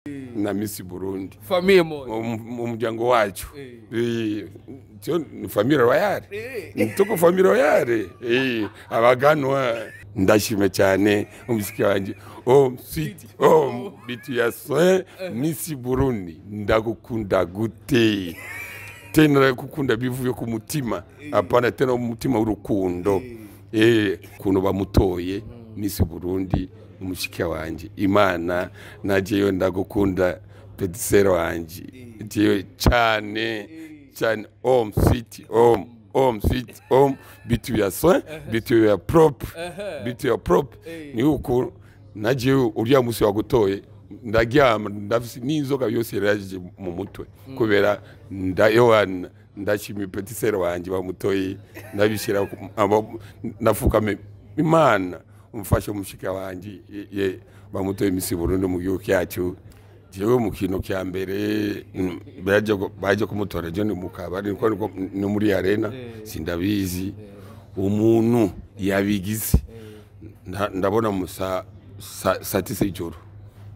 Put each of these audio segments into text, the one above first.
Na Miss Burundi. Famille moja. Mu muryango wacu. Tyo ni famille royale, tuko famille royale. Abaganwa ndashime cyane umusiki wanje. Oh sweet, oh bitu ya soin, Miss Burundi, ndagukunda gute tena, ndagukunda bivuye ku mutima, apana tena umutima w'urukundo. Kuntu bamutoye Miss Burundi, umushiki wanje, Imana najeyo ndagukunda, petite sœur wanje, jewe cyane cyane. Home sweet home, home sweet home, bitu ya soin, bitu ya propre, bitu ya propre. Ni uko najewe uriya musi wagutoye ndaryama ndafise n'inzoga yose yaraje mu mutwe kubera ndayohana. Ndashimiye petite sœur wanje bamutoye, ndabishira ndafukame, Imana umfashe umushika wanje ye bamutoye Miss Burundi mu gihugu cyacu. Jewe mu kintu cya mbere baje kumutora je ni mu kabari, niko ni muri arena, sindabizi umuntu yabigize. Ndabona musa saa 9 y'ijoro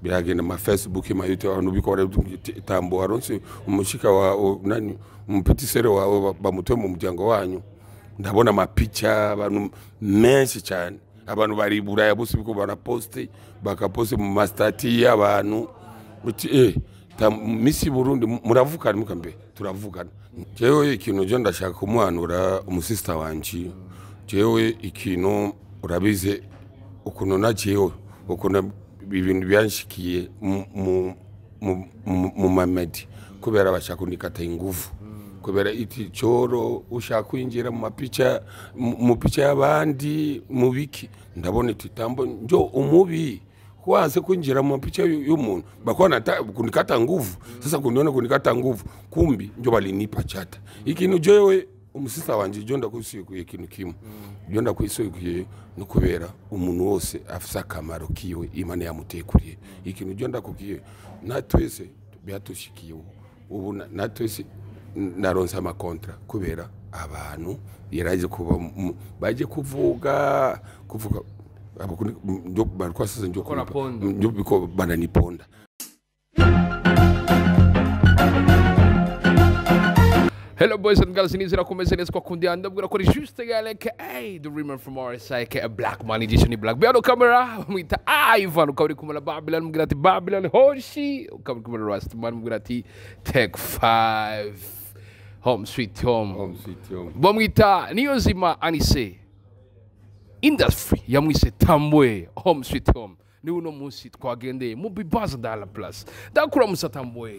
biragenda ma Facebook, ma YouTube, abantu biko tambo waronse umushika wa nani, umu petite sœur wawe bamutoye mu muryango wanyu. Ndabona amapicha abantu menshi cyane, abantu bari Buraya bose biko baraposte, bakaposte mu ma statuts y'abantu uti Miss Burundi muravukana? Mukambe turavugana. Jewe ikintu je ndashaka kumuhanura umusista wanje, jewe ikintu urabize ukuntu na jewe ukuntu ibintu byanshikiye mu mamedi kubera bashaka kunikata ingufu, kubera iti choro ushaka kwinjira mu mapicha, mu picha y'abandi mu biki. Ndabona iti tambo njo umubi kwanze kwinjira mu mapicha y'umuntu, bakuwa nata kunikata nguvu. Sasa kuniona kunikata nguvu, kumbi njo balinipa chata. Ikintu jewe umusisa wanje jo ndakwisuye ikintu kimwe, jo ndakwisuye no kubera umuntu wose afise akamaro kiwe Imana yamutekuriye. Ikintu jo ndakubwiye, natwese byatushikiye ubu, natwese naronse ama contrats kubera abantu yaraje kuba baje kuvuga kuvuga njo barikuwa sasa njo Kora pondo. Njo biko bananiponda. Hello boys and girls, nizera kumeze neza kwa kundi, ndabwira ko ari Juste Gale aka The Dreamer from RSI aka Black Man Edition Black. Behind the camera bamwita Ivan, ukaba uri kumwe na Babylon, mubwira ati Babylon Hoshi, ukaba uri kumwe na Rastman, mubwira ati Take 5. Home sweet home. Home sweet home. Bamwita Niyonzima Anise. Industry yamwise Tambwe, home sweet home. Ni uno munsi twagendeye mu bibaza dans la place. Ndakura musa Tambwe.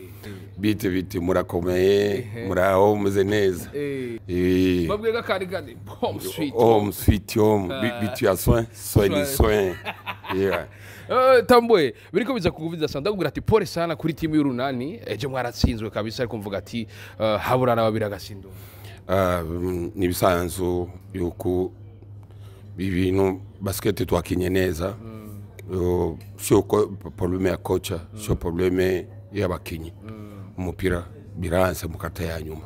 Bite bite, murakomeye, muraho, meze neza? Babwira kandi kandi home sweet. Home sweet home. Bitu ya soin, soin ni soin, yeah. Tambwe, biriko biza kukuviza sana, ndakubwira ati pole sana kuri timu y'Urunani, ejo mwaratsinzwe kabisa, ariko mvuga ati haburana babiri agasindo. Ah, ni ibisanzwe yuko ibintu basket twakinye neza. Sio problème ya kocha, sio problème y'abakinyi, umupira biranse mu kata ya nyuma.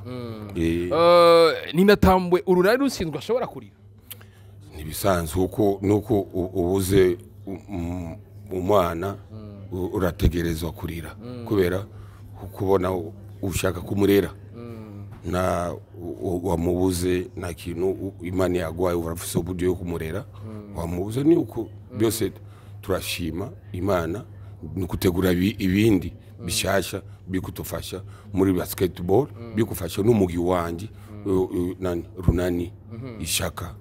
Nina Tambwe, Urunani rutsinzwe ashobora kurira? Ni ibisanzwe uko nuko ubuze umwana urategerezwa kurira kubera kubona ushaka kumurera na wamubuze na kintu Imana yaguhaye, urafise uburyo yo kumurera, wamubuze. Ni uko byose, turashima Imana, ni ukutegura ibindi bishasha bikutufasha muri basketball, bikufasha n'umugi wanje nani Runani Ishaka.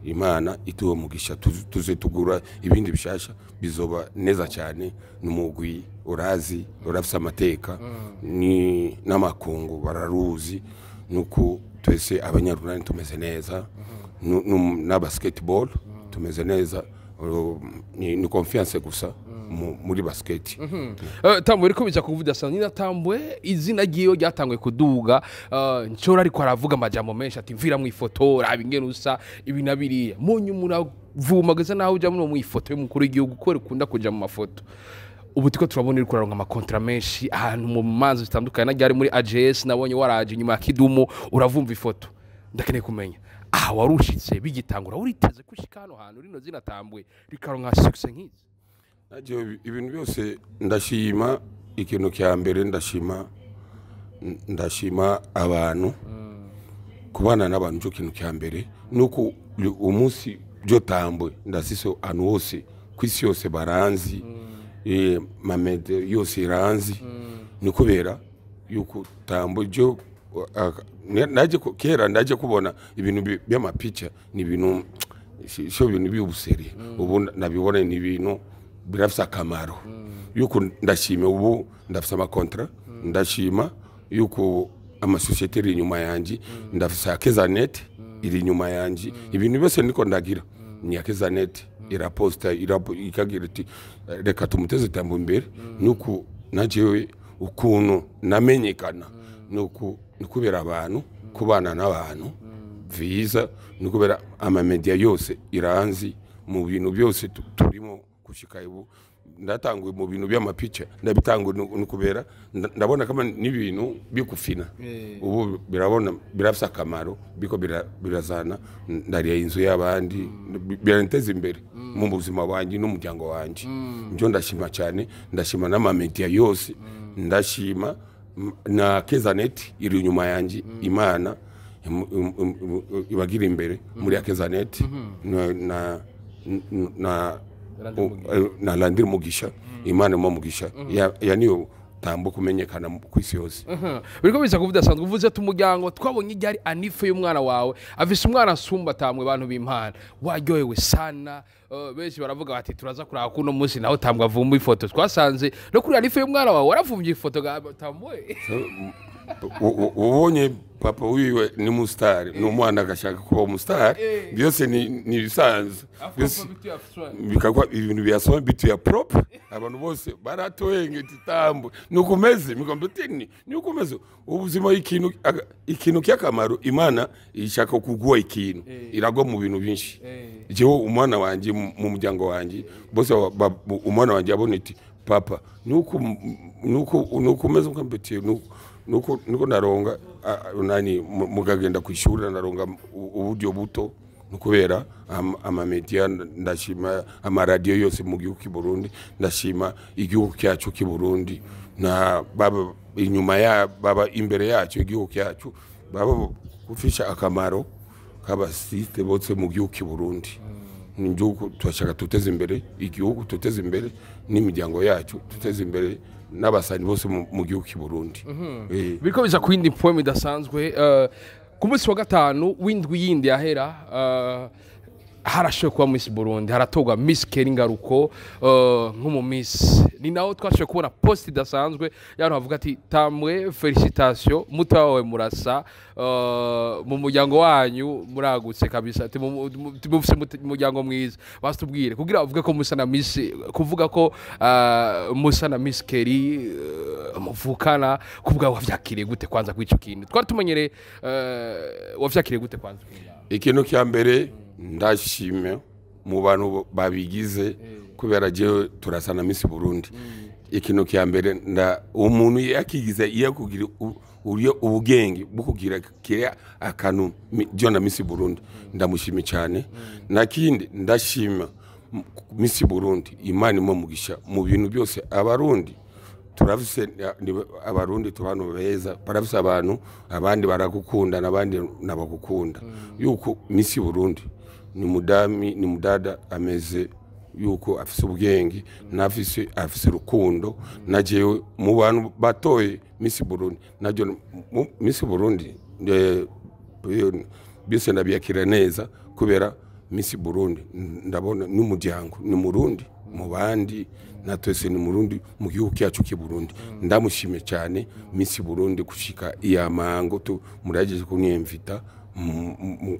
Imana ituwe mugisha, tuze tugura ibindi bishasha, bizoba neza cyane. N'umugwi urazi urafise amateka ni n'amakungu bararuzi, nuko twese abanyarunani tumeze neza na basketball tumeze neza. Ni confiance gusa muri basket. Tambwe, ariko biza kuvuga sana Nina Tambwe, izina ryiwe ryatanguye kuduga nshora, ariko aravuga amajambo menshi ati mvira mu ifoto, raba ingene usa, ibi na biriya, munyu muravumagaza naho uja muri mu ifoto y'umukuru w'igihugu kubera ukunda kuja mu mafoto. Ubu turiko turabona uriko uraronka ama contrats menshi ahantu mu manza zitandukanye, najya ari muri AJS, nabonye waraje inyuma ya Kidumu uravumva ifoto. Ndakeneye kumenya aha warushitse bigitangura, uriteze kushika hano hantu rino zina Tambwe rikaronka succès nk'izi? Naje ibintu byose ndashima. Ikintu cya mbere ndashima abantu, kubana n'abantu cyo kintu cya mbere. Nuko umunsi byo Tambwe ndasiso ahantu hose ku isi yose baranzi, mamede yose iranzi, ni kubera yuko Tambwe byo naje kera ndaje kubona ibintu by'amapica ni ibintu sho ibintu by'ubuseri. Ubu nabibona ni ibintu birafise akamaro, yuko ndashima ubu ndafise amakontra, ndashima yuko amasosiyete iri inyuma yanjye, ndafise Akezanet iri inyuma yanjye. Ibintu byose niko ndagira ni Akezanet iraposta ikagira iti reka tumuteze Tambwe imbere. Nuko najewe ukuntu namenyekana nuko ni kubera abantu, kubana n'abantu viza, ni kubera amamedia yose iranzi mu bintu byose turimo gushika ubu. Ndatanguye mu bintu by'amapica, ndabitanguye ni kubera ndabona kama n'ibintu bikufina ubu birabona birafise akamaro, biko birazana ndariya inzu y'abandi, biranteza imbere mu buzima bwanjye n'umuryango wanjye. Njo ndashima cyane, ndashima n'amamedia yose, ndashima na Kezanet iri inyuma yanjye. Imana ibagira imbere muri Akezanet na na na Landry Mugisha. Imana mu Mugisha ya niyo Tambwe kumenyekana ku isi yose. Biriko biza kuvuga sanzwe uvuze ati umuryango twabonye iryari anife y'umwana wawe afise umwana asumba Tambwe, bantu b'impana waryohewe sana. Benshi baravuga bati turaza kuraba kuno munsi naho Tambwe avumba ifoto. Twasanze no kuri anife y'umwana wawe waravumye ifoto ga Tambwe. Ubonye papa wiwe ni musitari n'umwana agashaka kuba umusitari, byose ni ibisanzwe, byose bikagwa ibintu byasoma bitu ya propre. Abantu bose baratoyenge Tambwe nukumeze mikombe nukumeze ubuzima. Ikintu cy'akamaro, Imana ishaka kuguha ikintu iragwa mu bintu byinshi. Jewe umwana wanjye mu muryango wanjye bose umwana wanjye abona iti papa nuko nuko nuko umeze ukambe nuko nuko naronga nani mugagenda kwishuri, naronga uburyo buto nukubera amamedia. Ndashima amaradiyo yose mu gihugu cy'u Burundi, ndashima igihugu cyacu cy'u Burundi na baba inyuma ya baba imbere yacu igihugu cyacu baba kufisha akamaro kabasite bose mu gihugu cy'u Burundi. Ni igihugu turashaka tuteze imbere, igihugu tuteze imbere n'imiryango yacu, tuteze imbere n'abasani bose mu gihugu cy'u Burundi. Biriko biza ku yindi poem idasanzwe. Ku munsi wa gatanu w'indwi yindi yahera, harashoboye kuba Miss Burundi, haratorwa Miss Kelly Ngaruko nk'umu Miss. Ni naho twashoboye kubona post idasanzwe y'abantu bavuga ati Tambwe félicitation, muto wawe murasa, mu muryango wanyu muragutse kabisa, ati mufise umuryango mwiza. Basitubwire kugira bavuge ko musa na Miss, kuvuga ko musa na Miss Kelly, muvukana kubwa, wavyakiriye gute kwanza kw'ico kintu twari tumenyereye, wavyakiriye gute kwanza? Ikintu cya mbere ndashime mu bantu babigize kubera jewe turasa na Miss Burundi. Ikintu cya mbere nda umuntu yakigize iyo kugira uriyo ubugenge bwo kugira kire akantu jo na Miss Burundi, ndamushimye cyane. Nakindi ndashima Miss Burundi, Imana imwe mugisha mu bintu byose. Abarundi turafise abarundi tubano beza, barafise abantu abandi baragukunda n'abandi nabagukunda, yuko Miss Burundi ni mudami, ni mudada ameze yuko afise ubwenge nafise afise urukundo. Na jewe mu bantu batoye Miss Burundi najyo Miss Burundi, byose ndabyakira neza kubera Miss Burundi ndabona n'umuryango ni Murundi mu bandi na twese ni Murundi mu gihugu cyacu cy'u Burundi. Ndamushimye cyane Miss Burundi gushika iya mango tu murageje kunyemvita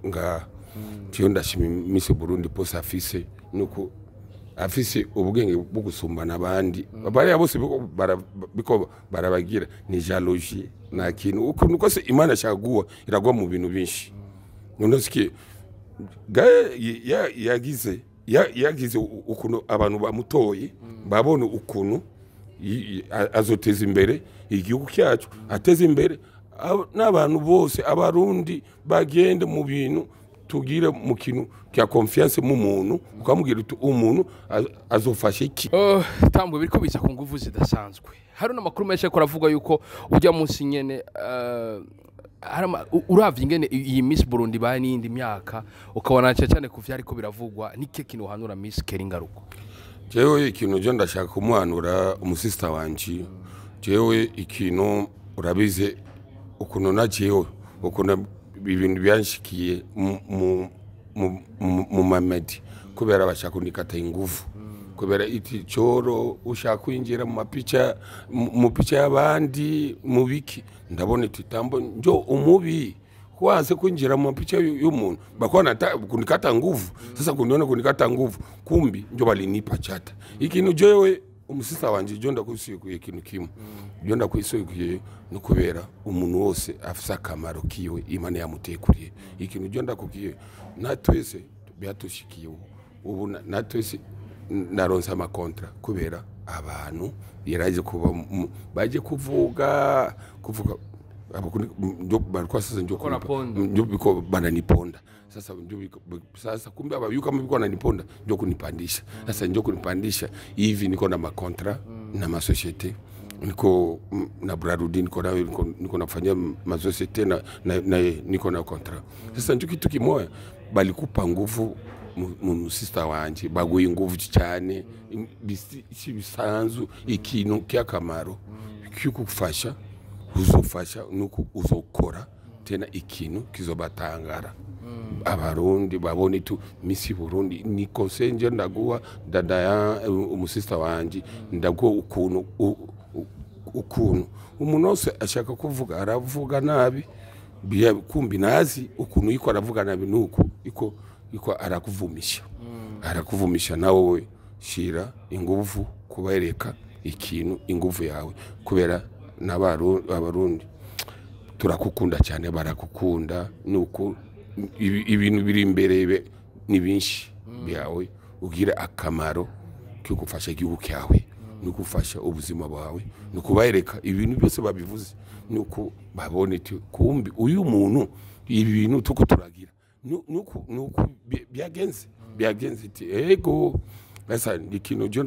nga cyo. Ndashimye Miss Burundi pose afise nuko afise ubwenge bwo gusumbana abandi bariya bose biko barabagira ni jalousie na kintu ukuntu kose Imana ashaka iragwa mu bintu byinshi. None sikiye gaye yagize yagize ukuntu abantu bamutoye babona ukuntu azoteza imbere igihugu cyacu, ateze imbere n'abantu bose. Abarundi bagende mu bintu tugire mu kintu cya confiance mu muntu, ukamubwira uti umuntu azofasha iki. Tambwe biriko biza ku nguvu zidasanzwe. Hari n'amakuru menshi ariko aravuga yuko ujya munsi nyene uravye ingene iyi Miss Burundi baye n'iyindi myaka, ukabona cyane cyane ku vyariko biravugwa, nike kintu uhanura Miss Kelly Ngaruko? Jewe ikintu je ndashaka kumuhanura umusista wanje, jewe ikintu urabize ukuntu na jewe ukuntu ibintu byanshikiye mu mamedi, kubera bashaka kunikata inguvu, kubera iti choro ushaka kwinjira mu mapicha, mu picha y'abandi mu biki. Ndabona iti tambo njo umubi kwanze kwinjira mu mapicha y'umuntu, bakuwa nata kunikata nguvu. Sasa kuniona kunikata nguvu, kumbi njo balinipa chata. Ikintu jewe umusista wanje jo ndakwisuye ikintu kimwe, jo ndakwisuye no kubera umuntu wose afise akamaro kiwe Imana yamutekuriye. Ikintu jo ndakubwiye, natwese byatushikiye ubu, natwese naronse amakontra kubera abantu yaraje kuba baje kuvuga kuvuga njo balikuwa sasa njo Wanaponda. Njo biko bananiponda sasa, njo biko sasa kumbe abayuka biko wananiponda njo kunipandisha sasa, njo kunipandisha hivi. Niko na makontra na masociete, niko na Brarudi, niko na niko nafanya masociete na niko na kontra sasa. Njo kitu kimoya balikupa nguvu mu sister wanje, baguye nguvu cyane si bisanzu. Ikintu ky'akamaro kikufasha uzofasha nuko uzokora tena ikintu kizobatangara Abarundi babone tu Miss Burundi. Ni conseil nje ndaguha dada ya umusista wanje, ndaguha ukuntu ukuntu umuntu wese ashaka kuvuga aravuga nabi, kumbi nazi ukuntu iko aravuga nabi, nuko iko arakuvumisha, arakuvumisha. Nawe shira inguvu kubereka ikintu inguvu yawe, kubera n'Abarundi turakukunda cyane, barakukunda. Nuko ibintu biri imbere ni binshi byawe, ugira akamaro ko gufasha igihugu cyawe no gufasha ubuzima bwawe, no kubereka ibintu byose babivuze, nuko babone kumbi uyu muntu ibi bintu tuko turagira nuko byagenze iti ego. Basa ikintu jo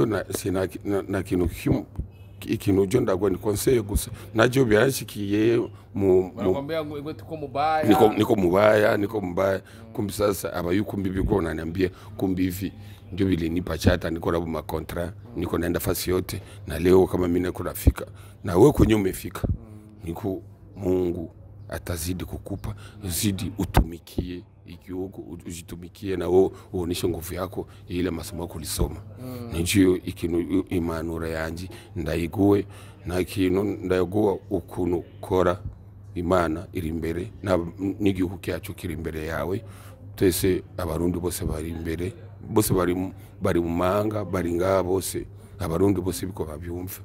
na sina na kintu ikintu jo ndagwa ni conseil gusa, najyo byashikiye mu Wanakwambia ngo tuko mubaya. Niko mubaya, niko mubaya. Kumbi sasa abayukumbi biko wananiambia kumbi hivi ndio vilinipa chata, niko na makontra, niko naenda fasi yote, na leo kama mimi niko nafika na wewe kwenye umefika, niko Mungu atazidi kukupa, zidi utumikie igihugu, ujitumikie na wewe uoneshe nguvu yako ile masomo yako ulisoma. Nijiyo ikintu imanura yanje ndayiguwe na ikintu ndaguwa ukuntu kora Imana iri imbere n'igihugu cyacu kiri imbere yawe. Twese Abarundi bose bari imbere, bose bari mu mahanga, bari ngaha bose, Abarundi bose biko babyumva,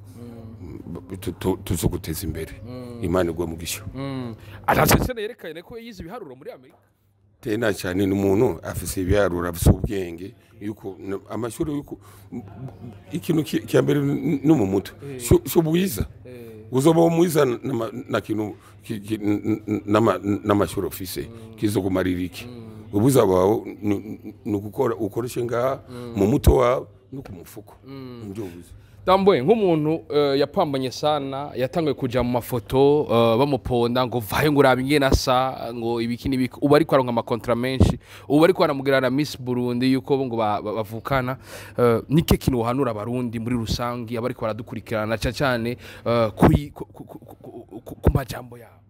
tuzoguteza imbere. Imana igwa mugisha. Atasese yerekanye ko yize ibiharuro muri Amerika. Tena cyane ni umuntu afise ibiharuro, afise ubwenge yuko amashuri yuko ikintu cya mbere no mu mutwe sho bwiza uzoba mwiza na kintu n'amashuri ofise kizokumarira iki ubuza bwawe ni ugukora ukoreshe ngaha mu mutwe wawe no ku mufuko ndio ubuza. Tambwe nk'umuntu yapambanye sana, yatanguye kuja mu mafoto bamuponda ngo vayo ngo urabe ingene asa ngo ibiki n'ibiki, ubu ariko aronka amakontra menshi, ubu ariko aramubwira na Miss Burundi yuko ngo bavukana. Nike kintu uhanura Abarundi muri rusangi abariko baradukurikirana cyane cyane ku majambo yabo?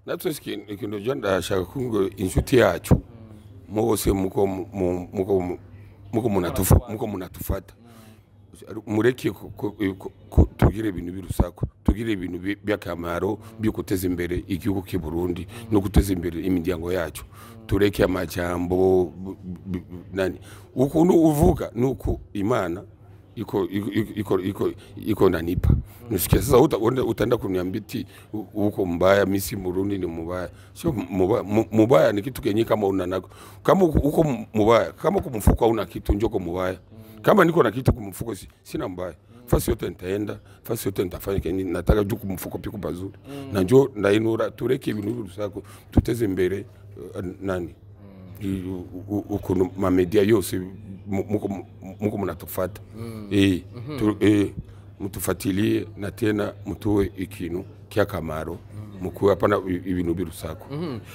Natwe ikintu je ndashaka ngo inshuti yacu mose muko munatufata, mureke tugire ibintu birusako, tugire ibintu by'akamaro byo guteza imbere igihugu cy'u Burundi no guteza imbere imiryango yacu. Tureke amajambo nani ukuntu uvuga nuko Imana iko iko iko iko nanipa. Nisikia sasa utaenda kuniambia eti uko mbaya, Miss Burundi ni mubaya. Sio mubaya ni kitu kenye kama una nako. Kama uko mubaya, kama kumfuko una kitu njoko mubaya. Kama niko na kitu kumfuko sina mbaya. Fasi yote nitaenda, fasi yote nitafanya kenye nataka juu kumfuko piko pazuri. Na njoo ndainura tureke ibintu rusako tuteze imbere nani. Ukuntu ma media yose muko munatufata. Mutufatilie na tena mutuwe ikintu ky'akamaro mukuwe, apana ibintu by'urusaku.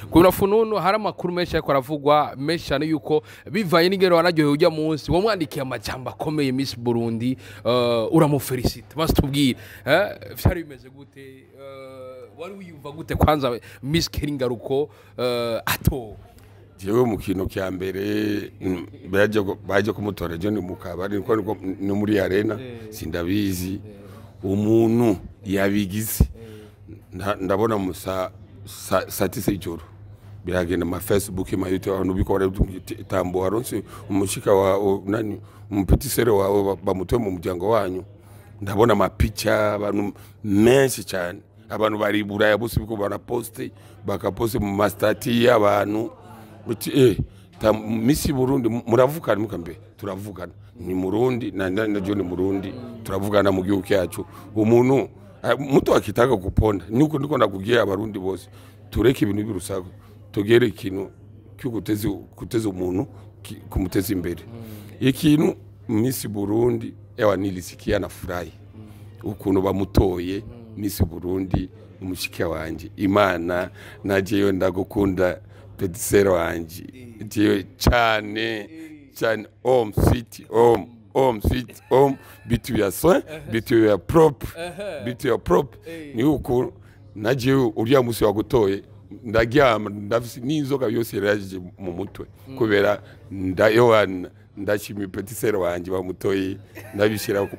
Kuna fununu, hari amakuru menshi ariko aravugwa menshi cyane yuko bivanye n'ingero wanaryohewe ujya munsi wamwandikiye amajambo akomeye Miss Burundi, uramufelicite. Maze tubwire, vyari bimeze gute? Wari wiyumva gute kwanza Miss Kelly Ngaruko atowe? Jewe mu kintu cya mbere, baje kumutora, je ni mu kabari, niko ni muri arena, sindabizi umuntu yabigize. Ndabona mu saa 9 y'ijoro biragenda ma Facebook, ma YouTube, abantu biko tambo waronse umushika wa nani, umu petite sœur wawe bamutoye mu muryango wanyu. Ndabona mapicha, abantu menshi cyane, abantu bari Buraya bose biko baraposte, bakaposte mu ma statuts y'abantu uti Miss Burundi muravukana? Mukambe turavugana, ni Murundi na John Murundi, turavugana mu gihugu cyacu. Umuntu mtu akitaka kuponda, niko ndiko ndakubwira Abarundi bose, tureke ibintu by'urusaku, tugere ikintu cyo guteza umuntu, kumuteza imbere. Ikintu Miss Burundi, ewa, nilisikia na furahi ukuntu bamutoye Miss Burundi, umushike wanje. Imana najeyo, ndagukunda petite sœur wanje, jewe cyane cyane. Home sweet home, home sweet home, bitu ya soin, bitu ya propre, bitu ya propre. Ni uko najewe uriya musi wagutoye ndaryama ndafise n'inzoga yose yaraje mu mutwe, kubera ndayowana ndashima petite sœur wanje bamutoye. Ndabishira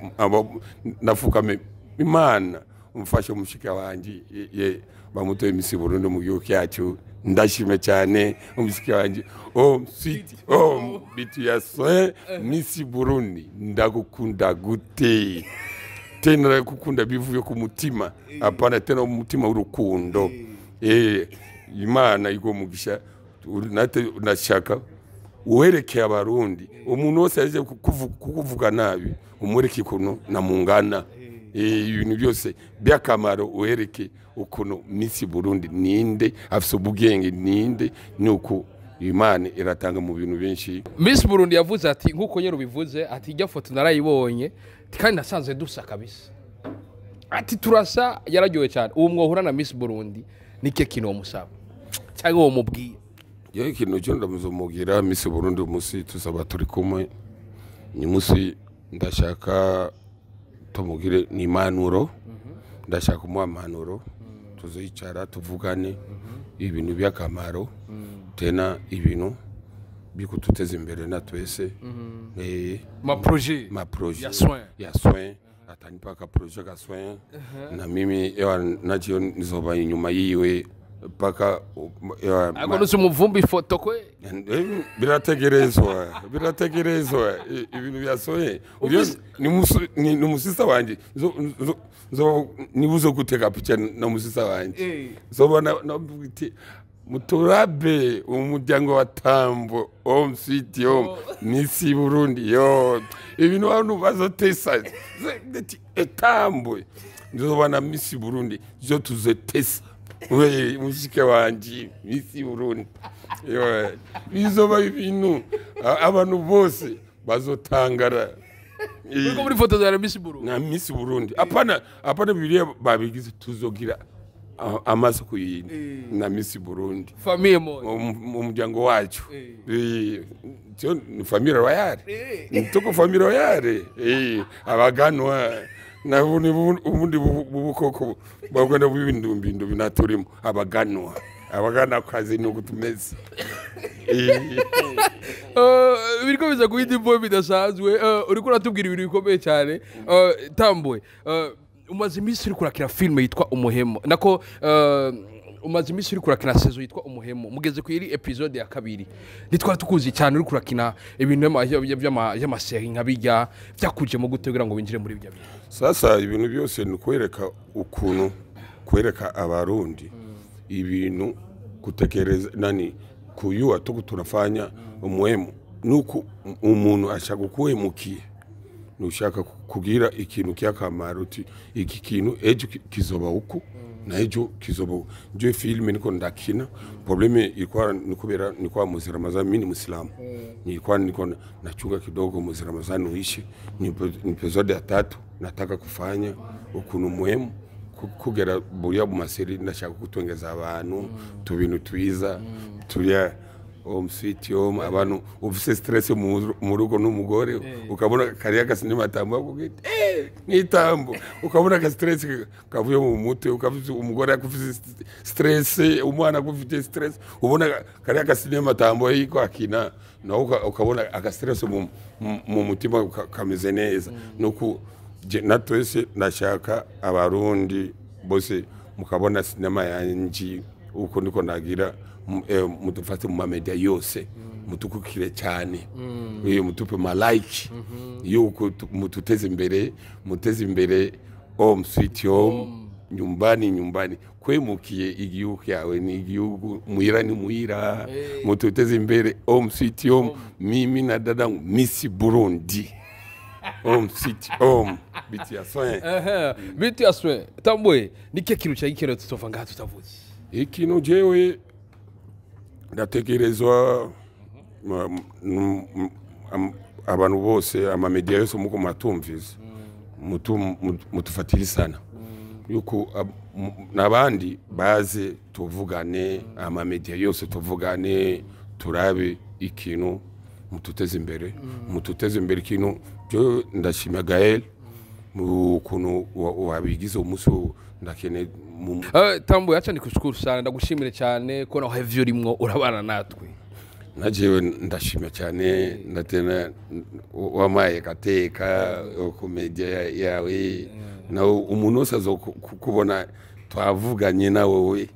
ndafukame, Imana umfashe umushika wanje ye bamutoye Miss Burundi mu gihugu cyacu. Ndashime cyane umushika wanje. Home sweet home, bitu ya soin. Miss Burundi, ndagukunda gute tena, ndagukunda bivuye ku mutima, apana tena umutima w'urukundo. Imana igumugisha nate ndashaka uwerekeye Abarundi, umuntu wese yaje kukuvuga nabi, umwereke ukuntu namungana. Ibintu byose by'akamaro, uwereke ukuntu Miss Burundi ninde, afise ubugenge ninde, nuko Imana iratanga mu bintu byinshi. Miss Burundi yavuze ati, nkuko nyene ubivuze, ati ijya foto narayibonye, ati kandi nasanze dusa kabisa, ati turasa. Yararyowe cyane. Ubu mwohura na Miss Burundi, nike kintu womusaba cyangwa womubwiye? Yewe, ikintu cyo ndamuzomubwira Miss Burundi, umunsi tuzaba turi kumwe, ni munsi ndashaka tumugire ni impanuro, ndashaka kumuha impanuro, tuzicara tuvugane ibintu by'akamaro, tena ibintu bikuduteza imbere na twese. Ma projet ma projet ya soin. Ya soin, atanipa ka projet ka soin, na mimi ewa najiyo nizoba inyuma yiwe paka ewa. Ariko nusi umuvumba ifoto kwe. Birategerezwa, birategerezwa ibintu bya soin. Ni umusista wanje, nibuzo guteka picha na musista wanje, zobona iti muturabe umuryango wa Tambo, home sweet home, Miss Burundi yo, ibintu abantu bazotesa etambo nzobana Miss Burundi zo tuzotesa. We mushike wanje Miss Burundi yo, bizoba ibintu abantu bose bazotangara. Uriko muri foto za Miss Burundi? Na Miss Burundi, apana, apana, bibiliya babigize, tuzogira amaso kuyindi na Miss Burundi. Famille moja. Mu muryango wacu. Cyo ni famille royale, tuko famille royale. Abaganwa nabo ni ubundi bubukoko bagenda bw'ibindumbindu binaturimo abaganwa, abagana kazi nuko tumeze. Biriko biza guhita imvugo bidasanzwe. Uriko uratubwira ibintu bikomeye cyane. Tambwe, umaze iminsi uriko urakina filime yitwa Umuhemo, nako umaze iminsi uriko urakina saison yitwa Umuhemo, mugeze ku iri episode ya kabiri. Ntitwari tukuzi cyane uriko urakina ibintu by'ama séries nka bijya. Byakujemo gute kugira ngo winjire muri ibyo bintu? Sasa ibintu byose ni kwereka ukuntu, kwereka Abarundi ibintu, kutekereza nani kuyua tuko tunafanya umuhemu, nuko umuntu ashaka kuhemukiye. Nushaka kugira ikintu ky'akamaro, uti iki kintu ejo kizoba uku na ejo kizoba uku. Nje filime niko ndakina, problème ilikuwa ni kubera nilikuwa mwezi Ramadhani, mimi ni Muislamu, nilikuwa niko nachunga kidogo mwezi Ramadhani uishi, ni episode ya tatu nataka kufanya ukuntu muhimu kugera buriya mu maseri. Ndashaka kutwengeza abantu tubintu twiza turiya home sweet home. Abantu ufise stress mu rugo n'umugore, ukabona kariya gasinema Tambo, akubwira nitambo, ukabona ka stress kavuye mu mutwe. Ukafise umugore akufise stress, umwana akufite stress, ubona kariya gasinema Tambo yiko akina nawe, ukabona aga stress mu mutima kameze neza. Nuko na twese ndashaka Abarundi bose mukabona sinema yanje uko niko nagira, mudufate mu mamedia yose, mutukukire cyane, iyo mutupe ma like yuko mututeze imbere, muteze imbere Home Sweet Home. Nyumbani nyumbani, kwemukiye igihugu yawe ni igihugu, muhira ni muhira. Mututeze imbere Home Sweet Home. Mimi na dada Miss Burundi, Home Sweet Home, biti ya soin. Biti ya soin. Tambwe, ni kihe kintu cyari gikenewe tutova ngaha tutavuze? Ikintu jewe ndatekerezwa abantu bose, amamedia yose muko muratumvise, mutufatire sana yuko n'abandi baze tuvugane, amamedia yose tuvugane, turabe ikintu mututeze imbere, mututeze imbere ikintu. Byo ndashima Gael mu kuntu wabigize umunsi ndakene Tambwe, acha nikushukuru sana, ndagushimire cyane ko nawe hevyo urimwo urabana natwe. Najewe ndashima cyane, ndatena wamaye kateka ku media yawe, nawe umuntu wese azo kubona twavuganye na wowe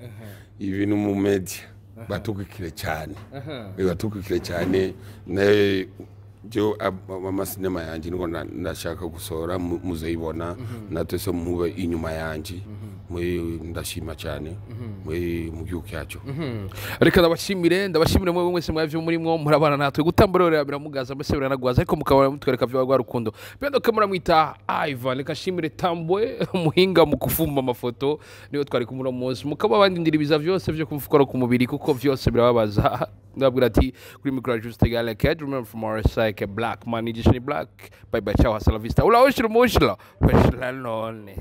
ibintu mu media batukikire cyane, batukikire cyane. Nawe jo amasinema yanjye niko ndashaka gusohora, muzayibona, natwe se mube inyuma yanjye. Muri ndashima cyane muri mu gihugu cyacu. Reka ndabashimire, ndabashimire mwe mwese mwavyo murimwo murabana natwe gutambura rero biramugaza, mbese biranagwaza, ariko mukabona mutwereka vyo rwa rukundo. Pendo kamera mwita Ivan. Reka shimire Tambwe, umuhinga mu kufumba amafoto, niyo twari kumwe uno munsi. Mukaba abandi ibiza vyose vyo kumfukora ku mubiri, kuko vyose birababaza. Ndabwira ati kuri micro Juste Gale Ked, remember from our side Black Man Edition Black. Bye bye, ciao, hasta la vista, ula ushira mushila weshila none.